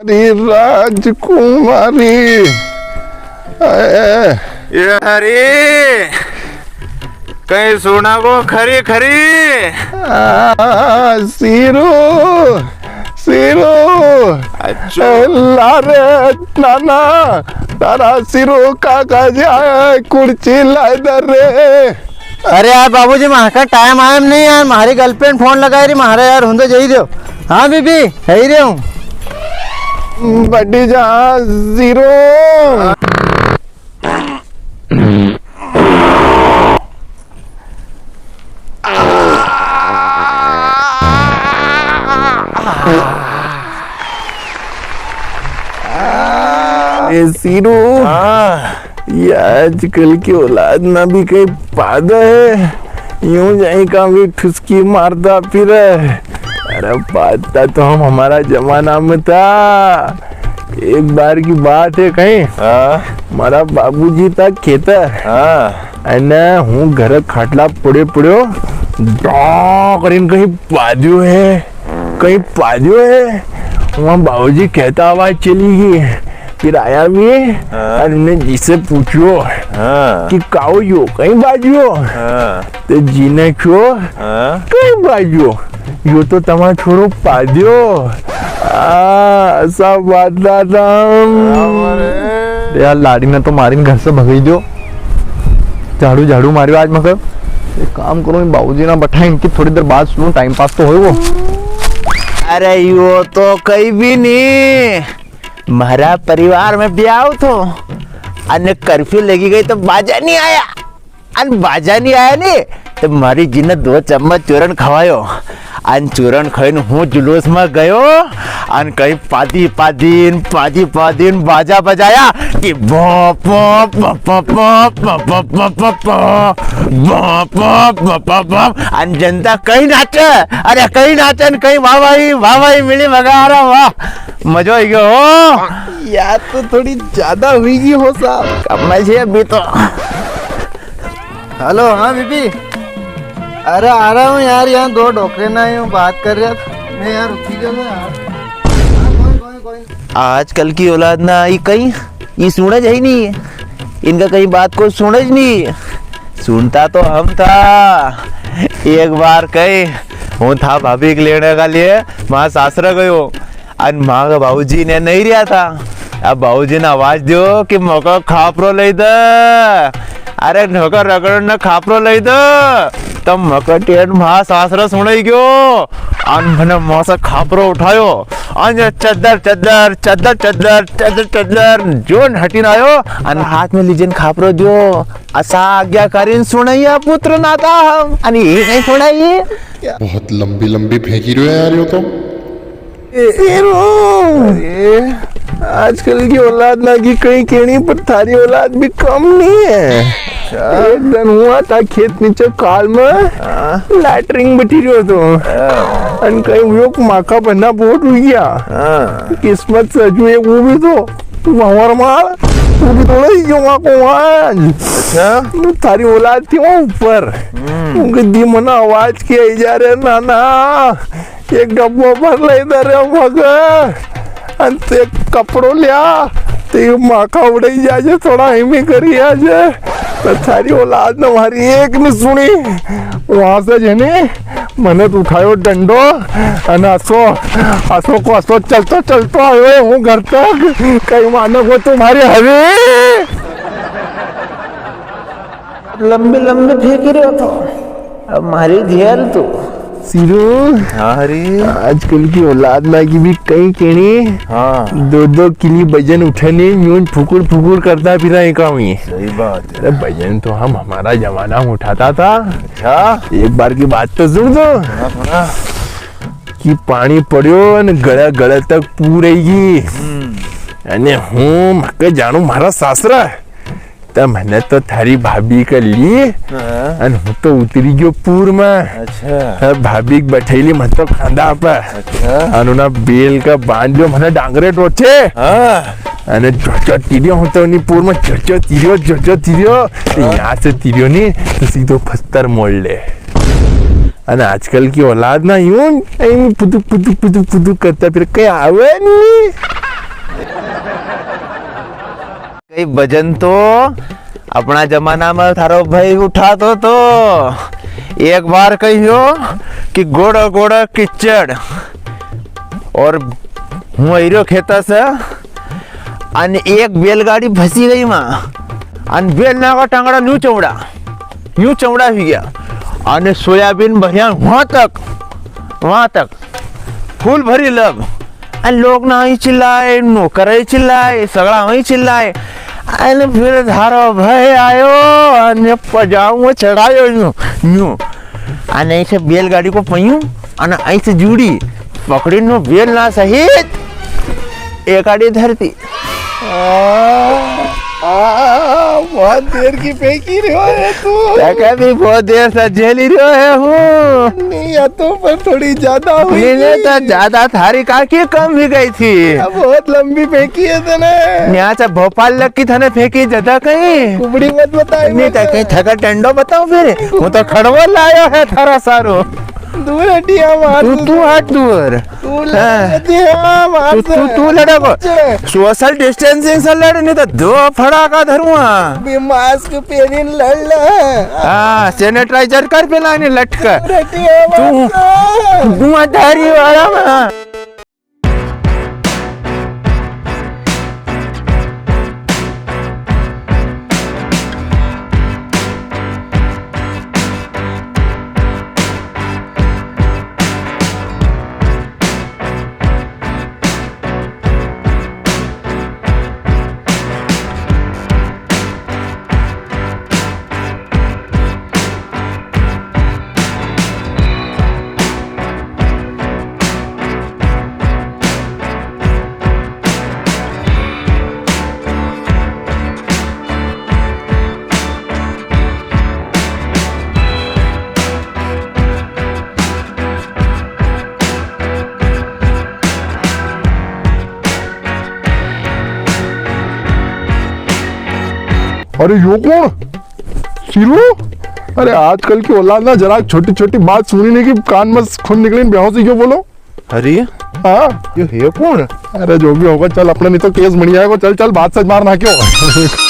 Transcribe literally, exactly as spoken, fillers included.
अरे राजकुमारी, ए, ए। ये हरी, कई सुना को खरी खरी? आ, सीरू, सीरू। अच्छा। ए, लारे नाना, तारा सीरू काका जा कुर्सी लाई दे रे। अरे यार बाबूजी, म्हाका टाइम आयम नी यार, म्हारी गर्लफ्रेंड फोन लगाई री म्हारे यार, हूँ तो जई रियो। हाँ बीबी, जई रियो हूँ। बड़ी जा जीरो। ए सीरू। हाँ। ये आजकल की औलाद ना भी कई पादा है, यूं जाई का भी ठुसकी मारता फिरे। अरे पादता तो हम हमारा जमाना में था। एक बार की बात है कई, हाँ। हमारा बाबूजी था खेतर। हाँ। अने हूँ घर खाटला पड़े पड़्यो, डॉ करीन कई पाद्यो है, कई पाद्यो है। वहाँ बाबूजी कहता आवाज चली गई। फिर आया भी, हाँ। और उन्हें जी से पूछ्यो हाँ। कि काऊ यो कई बाज्यो? हाँ। तो जी ने क्यो, हाँ। कई बाज्यो, यो तो तमा छोरो पाद्यो। आ, ऐसा बात दादा। अरे। यार, लाड़ी ने तो मारीन घर से भगाई दियो। झाड़ू, झाड़ू मारियो आज मगर। एक काम करो, इन बाबूजी ना बैठा, इनकी थोड़ी देर बात सुनो, टाइम पास तो होए वो। अरे, यो तो कई भी नी। म्हारा परिवार में ब्याव थो, अने कर्फ्यू लगी गई तो बाजा नी आया, अन बाजा नी आया नी, तो म्हारी जी ने दो चम्मच चूरन खवायो, अन चूरन खाइन हूँ जुलूस में गयो, अन कई पादी पादीन, पादी पादीन बाजा बजाया कि बॉप, बॉप, बॉप, बॉप, बॉप, बॉप, बॉप, बॉप, बॉप, बॉप, बॉप, बॉप, बॉप, बॉप, अन जनता कई नाचे, अरे कई नाचे, अन कई वाह वाही, वाह वाही मिली, मगा, अरे वाह। मजो आई गयो हो। यार, तो थोड़ी ज्यादा हुई गई हो साहब। कम में छे अभी तो। हेलो, हाँ बीबी। अरे आ रहा हूँ यार, यहाँ दो डोकरे ना आए हूँ, बात कर रहा था मैं यार, रुकी जाओ ना यार। हाँ, कोई, कोई, कोई। आजकल की औलाद ना आई कई, ये सुने ज ही नी, इनका कई बात को सुने ज नी। सुनता तो हम था, एक बार कई, हूँ था भाभी के लेने का लिए माँ सासरा गयो। अन माँ का बाबूजी ने नी रिया था। अब बाबूजी ने आवाज दियो कि मको खापरो लई दे, अरे मको रगड़ ने खापरो लई दे। तो मको टेट माँ सासरा सुनाई गयो। अन मने माँ से खापरो उठायो। अन ये चद्दर, चद्दर, चद्दर, चद्दर, चद्दर, चद्दर, जोन हटीन आयो। अन हाथ में लीजन खापरो दियो। असा आज्ञाकारी सुनैया पुत्र ना था हम। अन ये नी सुनाई। बहुत लंबी लंबी फेंकी रियो है यार, यो तो। ए, शेरू। अरे, आजकल की औलाद ना की कई केणी, पर थारी औलाद भी कम नी है। अच्छा। एक दिन हुआ था खेत नीचे काल में, हाँ। लैटरिन बटी रियो तो। हाँ। अन कई हुयो कि माखा बन्ना बोट हुई गया। हाँ। किस्मत से जो एक वो भी तो, वो हमारा माल, वो भी थोड़ा ही क्यों वहाँ को वहाँ। अच्छा। थारी औलाद थी वहाँ ऊपर। हम्म। उनके दी मना आवाज की आई जा रहे, नाना। एक डब्बो भर ले इधर रे मगर, अन ते कपड़ो लिया, ते यू माखा उड़ाई जाजे, थोड़ा हिमी करी आजे। तो थारी औलाद ने मारी एक नी सुनी। वहां से जने मने तो उठायो डंडो, अन असो, असो को असो चलतो, चलतो आयो हूँ घर तक। कई मानो को तुम्हारे हवे। लंबी लंबी फेंकी रहो तो। अब मारी झेल तू। सिरू। हाँ रे। आजकल की औलाद ना की भी कई केणी। हाँ। दो दो किलो वजन उठाने यूं फुकुर फुकुर करता फिरा एक आवी। सही बात है। अरे वजन तो हम हमारा जमाना में उठाता था। अच्छा। एक बार की बात तो सुन तो। हाँ, सुना। कि पानी पड़्यो ने गड़ा गड़ा तक पूर आई गई। हम्म। अने हूँ मके जाणू मारा सासरा। तो मने तो थारी भाभी के लिए, हाँ। अन हूँ तो उतरी गयो पूर में। अच्छा। हाँ, भाभी के बैठेली मत तो खांदा पे। अच्छा। अन उना बेल का बांध जो मने डांगरे टोचे। हाँ। अने जो जो तिरियो हूँ तो उनी पूर में जो जो तिरियो, जो जो तिरियो, तो हाँ। यहाँ से तिरियो नी, तो सीधो पत्थर मोड़ ले। अने आजकल की औलाद ना यूं, यूं पुदुक, पुदुक, पुदुक, पुदुक करता फिर कहीं आवे नी। कई वजन तो अपना जमाना में थारो भाई उठातो तो। एक बार कहियो कि गोड़ा गोड़ा कीचड़ और हूँ अइरो खेता से, अन एक बैलगाड़ी फंसी गई वहां, अन बैल ना का टांगड़ा न्यू चौड़ा, न्यू चौड़ा हुई गया, अन सोयाबीन भरिया वहां तक, वहां तक फूल भरी लग। अन लोग ना ही चिल्लाए, नौकर ही चिल्लाए, सगळा ही चिल्लाए। अन फिर धारो भाई आयो, अन पजाऊं चढ़ायो न्यू, न्यू। अन ऐसे बैलगाड़ी को पयूं, अन ऐसे जूड़ी पकड़ी नो बैल ना सहित एक आड़ी धरती। आ, आ, बहुत देर की फेंकी रह्यो है तू। काका भी बहुत देर से झेली रह्यो है हूँ। नहीं, या तो पर थोड़ी ज्यादा हुई नहीं, नहीं, थी। तो ज्यादा थारी काकी कम हुई गई थी। अब बहुत लंबी फेंकी है तने। यहाँ से भोपाल लग की थाने फेंकी ज्यादा कहीं। कुबड़ी मत बताई नहीं, मत। तो कहीं थका टंडो बताओ फिर। वो तो खड़वा लाया है थारा सारो। दूर हटिया मार तू, तू। तू हट दूर। तू हाँ। लड़ दे, हाँ, मार तू, तू, दे। तू लड़ेगो। अच्छा। Social distancing से लड़, नहीं तो दो फड़ाका धरूंगा। बे mask पहनीन लड़ ले। हाँ, sanitizer कर पेला ने लटक। दूर हटिया तू, मार दे। तू अटारी वाला में। अरे यो कौन? सिरू? अरे आजकल की औलाद ना जरा छोटी छोटी बात सुनी नहीं कि कान में खून निकले, बेहोश ही क्यों बोलो? अरे हाँ। यो है कौन? अरे जो भी होगा चल, अपने नहीं तो केस बन जाएगा। चल चल, बात सच मार ना क्यों।